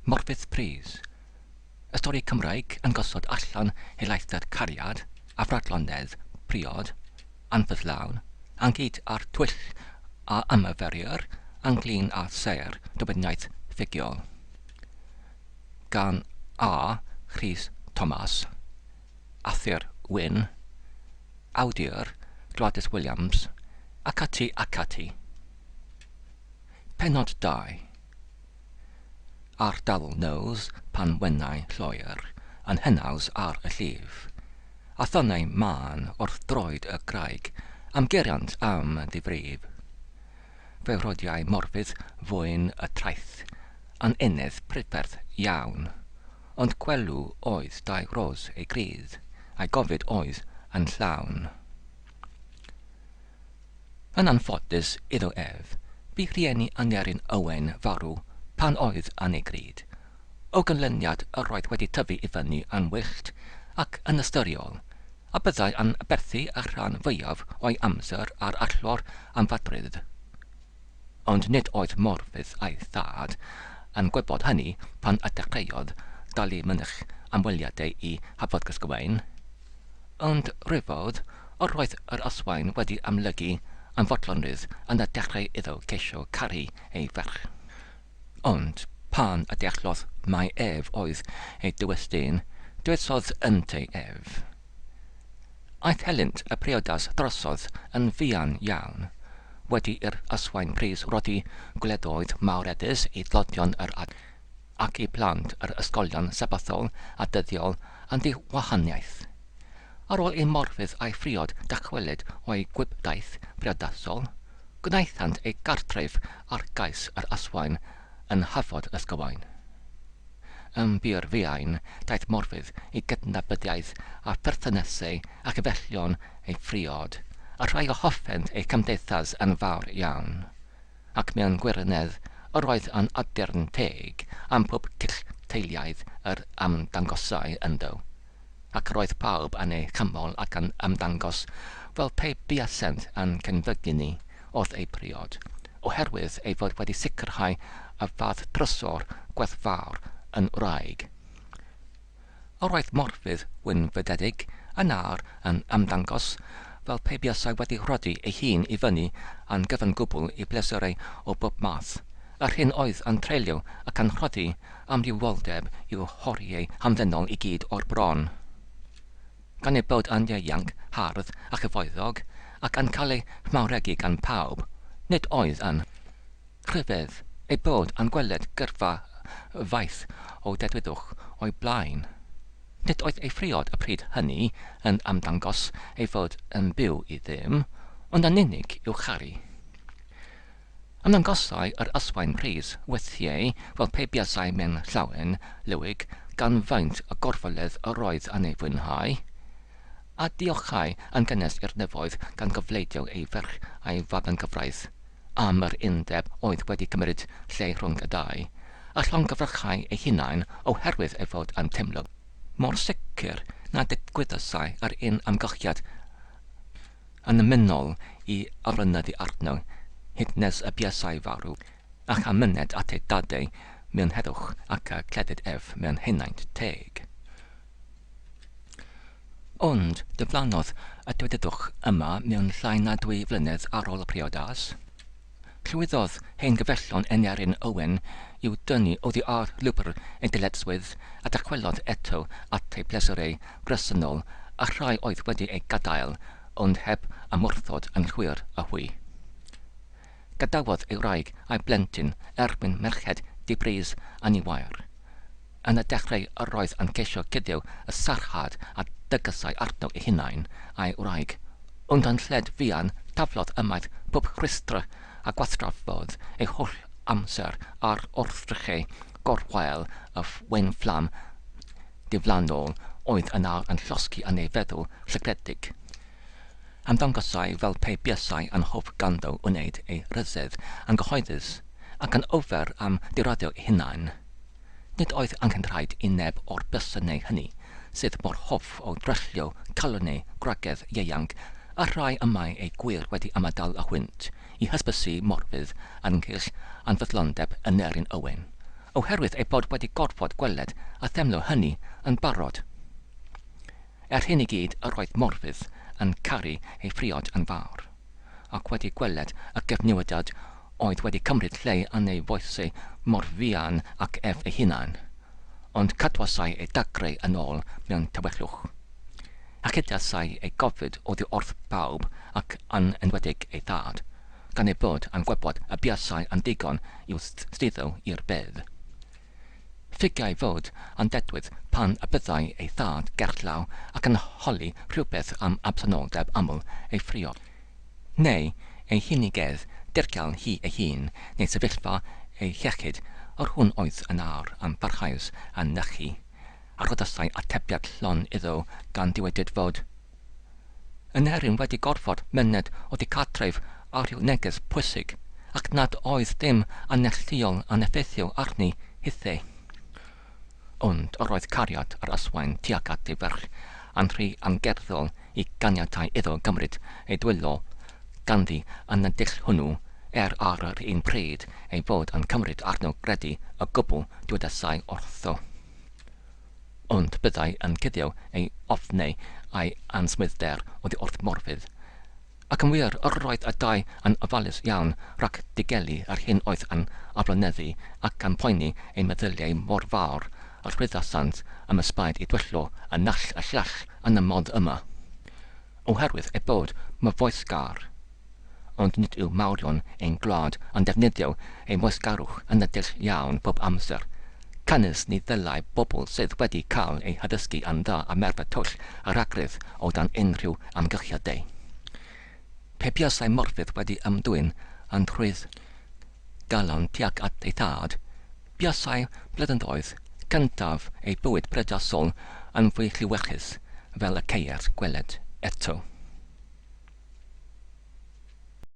Morfudd Prys. Y stori Cymraeg yn gosod allan helaethdeb cariad a fradlonedd priod, anffyddlawn, ynghyd â'r twyll a ymarferir ynglŷn â sêr diwydiannaeth ffugol. Gan A. Rhys Thomas, Arthur Wyn, awdur Gwladys Williams, ac ati ac ati. Pennod 2. Ar dawel nos pan wenai lloer yn hynaws ar y llif, A thonnau mân wrth droed y graig am guriant am ddifrif, Fe rhodiai Morfudd fwyn y traeth yn eneth prydferth iawn, Ond gwelw oedd dau ros ei grudd, a'i gofid oedd yn llawn. Yn anffodus iddo ef, bu rhieni Aneurin Owen farw pan oedd yn ei grud. O ganlyniad yr oedd wedi tyfu i fyny yn wyllt ac yn ystyriol, a byddai yn aberthu y rhan fwyaf o'i amser ar allor am fadrudd. Ond nid oedd Morfudd a'i thad yn gwybod hynny pan y dechreuodd dalu mynych ymweliadau i Hafod Gysgawain. Ond rhyfedd, yr oedd yr yswain wedi amlygu anfodlonrwydd yn y dechrau iddo geisio caru ei ferch. Ond pan y deallodd mai ef oedd ei dywys-dyn, dewisodd ynteu ef. Aeth helynt y priodas drosodd yn fuan iawn, wedi i'r yswain pris roddi gwleddoedd mawreddus i dlodion yr ac i blant yr ysgolion Sabathol a dyddiol yn ddiwahaniaeth. Ar ôl i Morfudd a'i phriod dychwelyd o'i gwibdaith briodasol, gwnaethant eu gartref ar gais yr yswain yn Hafod Ysgywain. Ym Bur Fuain, daeth Morfudd i gydnabyddiaeth â pherthynasau a chyfellion ei phriod, a rhai a hoffent eu cymdeithas yn fawr iawn. ac mewn gwirionedd yr oedd yn addurn teg am pob cyll teuluaidd yr ymddangosai ynddo, ac yr oedd pawb yn ei chanmol ac yn ymddangos fel pe buasent yn cenfigennu wrth eu priod, oherwydd ei fod wedi sicrhau y fath drysor gwerthfawr yn wraig. Yr oedd Morfudd wynfydedig yn awr yn ymddangos fel pe buasai wedi rhoddi ei hun i fyny yn gyfan gwbl i bleserau o bob math, yr hyn oedd yn treulio ac yn rhoddi amrywioldeb i'w horiau hamddenol i gyd o'r bron. Gan ei bod yn ieuanc, hardd, a chyfoethog, ac yn cael ei mawregu gan pawb, nid oedd yn Rhyfedd ei bod yn gweled gyrfa faith o dedwyddwch o'i blaen. Nid oedd ei phriod y pryd hynny yn ymddangos ei fod yn byw i ddim, ond yn unig i'w charu. Ymddangosai yr yswain pris weithiau fel pe buasai mewn llawen lewyg gan faint y gorfoledd yr oedd yn ei fwynhau, a diolchai yn gynnes i'r nefoedd gan gofleidio ei ferch a'i fab yn gyfraith. am yr undeb oedd wedi cymryd lle rhwng y ddau, a llongyfarchai ei hunain oherwydd ei fod yn teimlo mor sicr na ddigwyddasai yr un amgylchiad annymunol i aflonyddu arno hyd nes y buasai farw, ac a myned at ei dadau mewn heddwch ac y cledid ef mewn henaint teg. Ond diflannodd y dywedydwch yma mewn llai na dwy flynedd ar ôl y priodas. Llwyddodd hen gyfeillion Aneurin Owen i'w dynnu oddi ar lwybr ei dyletswydd a dychwelodd eto at ei bleserau gresynol a rhai oedd wedi eu gadael ond heb ymwrthod yn llwyr â hwy. Gadawodd ei wraig a'i blentyn er mwyn merched di-bris a niwair. Yn y dechrau yr oedd yn ceisio cuddio y sarhad a dygasai arno ei hunain a'i wraig, ond yn lled fuan taflodd ymaith pob rhwystr a gwastraffodd ei holl amser ar wrthrychau gorwael y wen fflam ddiflannol oedd yn awr yn llosgi yn ei feddwl llygredig. Ymddangosai fel pe buasai yn hoff ganddo wneud ei ryddid yn gyhoeddus, ac yn ofer am ddiraddio ei hunain. Nid oedd anghenrhaid i neb o'r bysynau hynny sydd mor hoff o dryllio calonnau gwragedd ieuanc a'r rhai y mae eu gwŷr wedi ymadael â hwynt, i hysbysu Morfudd ynghylch anffyddlondeb Aneurin Owen. oherwydd ei bod wedi gorfod gweled a theimlo hynny yn barod. Er hyn i gyd yr oedd Morfudd yn caru ei phriod yn fawr, ac wedi gweled y cyfnewidiad oedd wedi cymryd lle yn ei foesau mor fuan ac ef ei hunan, ond cadwasai ei dagrau yn ôl mewn tywyllwch. A chuddiasai ei gofid oddi wrth bawb ac yn enwedig ei thad, gan ei bod yn gwybod y buasai yn ddigon i'w suddo i'r bedd. Ffugiai fod yn ddedwydd pan y byddai ei thad gerllaw ac yn holi rhywbeth am absenoldeb aml ei phriod, neu ei hunigedd dirgel hi ei hun, neu sefyllfa ei hiechyd, yr hwn oedd yn awr yn barhaus yn nychu. A rhoddasai atebiad llon iddo gan ddywedyd fod Aneurin wedi gorfod myned oddi cartref ar ryw neges pwysig, ac nad oedd dim anneilltuol yn effeithio arni hithe. Ond yr oedd cariad yr yswain tuag at ei ferch yn rhy angerddol i ganiatau iddo gymryd ei dwylo ganddi yn y dull hwnnw, er ar yr un pryd ei fod yn cymryd arno gredu y gwbl dywedasai wrtho. Ond byddai yn cuddio ei ofnau a'i ansmwythder oddi wrth Morfudd. Ac yn wir, yr oedd y dau yn ofalus iawn rhag digelu yr hyn oedd yn aflonyddu ac yn poeni eu meddyliau mor fawr y llwyddasant am ysbaid i dwyllo y naill y llall yn y modd yma. Oherwydd eu bod mor foesgar. Ond nid yw mawrion ein gwlad yn defnyddio eu moesgarwch yn y dull iawn bob amser. Canys ni ddylai bobl sydd wedi cael eu haddysgu yn dda ymarfer twll a rhagrith o dan unrhyw amgylchiadau. Pe buasai Morfudd wedi ymddwyn yn rhwydd galon tuag at ei thad, buasai blynyddoedd cyntaf ei bywyd priodasol yn fwy llewyrchus, fel y ceir gweled eto.